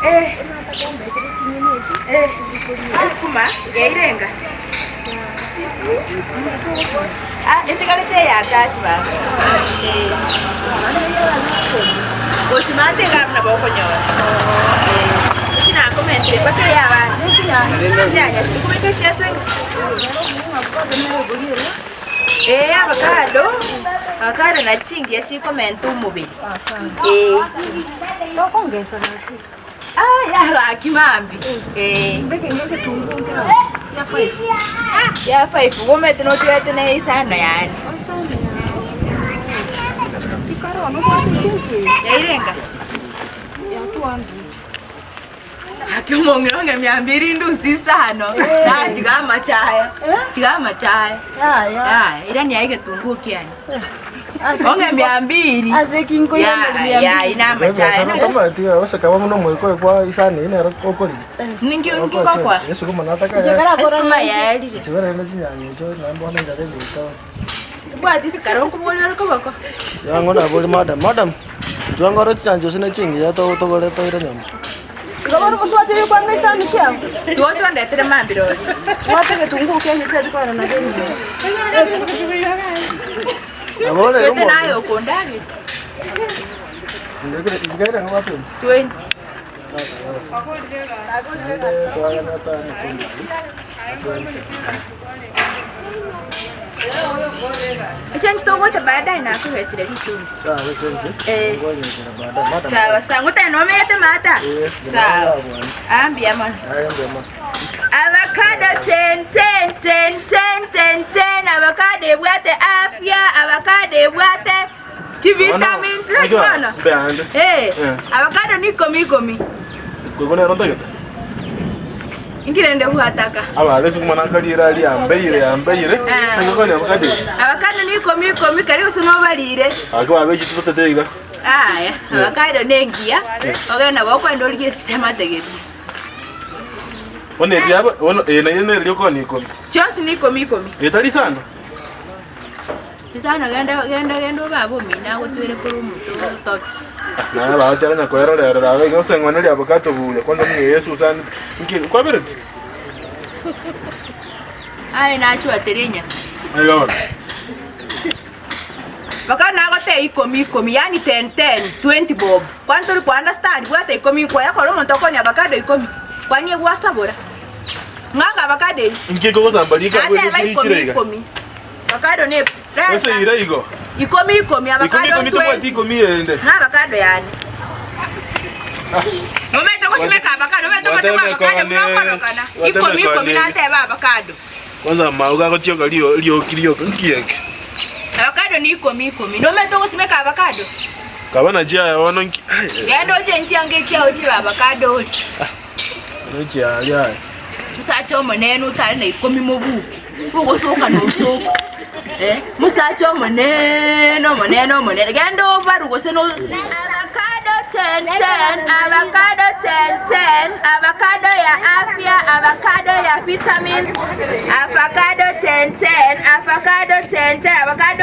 Eh. Eh. Esukuma yairenga. Ah, etigarete eya 30 baba. Eh. Gochi mate iga nabo okonyora. Eh. Echi nakomentire mpaka eyabana. Chinyanya tikobeka echia 20. Ee, avocado, avocado nachi chingiya chikomenta omobere. Ee. Ah, yagaki mambia. Ee. Ya five, omanyete notigarete na isano yaani. Yairenga? Gaki omong'ina onge mia mbiri ndusie isano, natiga amachaya, tiga amachaya. Yaya, irani aye egetunguo kiane. Onge mia mbiri. Ya, ya, ina amachaya. Tomanyeti gose kaba buna omoika oyo kwa isani eyio nere okorigia. Ninki ngokwa? Esukuma nataka ya Esukuma yaerire. Chibere rende chinyanya echio naende bono enchara egoita. Tobwati sukari onkobori ore koboko. Yang'o nabori madam, madam, inchuo ngore chinyancha gose ne chingiya togore toire nyomba. Igo bono mosubati oyo kwanga isani kiao. Igo chondetere mambia oria. Bwata egetunguu kiaye tiari korora na rende. Nabo ore Twete naye okondageria. Iga ere ng'o 20. Echenji togocha baadaye nakogesire ritungu. Eh. Sawa sawa, ngoteba nomete mata. Sawa. Ah, mbuya mono. Avocado 10 10 10 10 10 10 avocado ebwate afya avocado ebwate chivitamins naki bono Mbeande. Eh, Eh. avocado ni ikomi ikomi Koigo nero ntagete. Inki rende gwataka? Abare sukuma nakarire aria yambeire yambeire. Eh. Nagokora avocado. Avocado ni ikomi ikomi kari gose nobarire. Ake babeche totete iga. Aya, avocado nengiya, ogende nabo okoenda origie esitema tegete. Bono eria aba bono eye naye nere riokooni ikomi. Chionsi ni ikomi ikomi. Etari isano? Isano genda genda genda obabe omino agotwere korwa omote otobi. Naye bagoteba onye kwerorera abe iga gose ng'one riabokato buya kwanza muna Yesu sana nki kwabereti? Aye nachwatere enyasi. Aiga bono. Bakaba nagoteba ikomi ikomi yaani ten ten, 20 bob. Kwani tori ko understand bwata ikomi nkoya kore omonto okonia avocado ikomi kwani egwasabora. Ng'aka avocado eyio. Nki ekogosamba rika Nateba bweka ikomi chire iga? ikomi. Avocado ne Ase reta ira igo. ikomi ikomi Ikomi avocado ikomi tobwati 20. ikomi ende. Ng'a avocado yane. Nomanyete gosimeka avocado, nomanyete omote bwa avocado buna okorokana. Ikomi ikomi nateba avocado. Kwanza amao gagotioka rio rioki rioka nki eke? Avocado ni ikomi ikomi. Nomanyete ogosimeka avocado? Kaba nachi aya bono nki ai Genda oche nchianga echiao chibe avocado orie. Nochi aria aya. Omosacha omonene otare na ikomi mobuku, ogosoka na osoka eh, omosacha omoneene omonene omonene, genda obarwe gose no Avocado ten ten, avocado ten ten, avocado ya afya, avocado ya vitamins, avocado ten ten, avocado ten ten, avocado.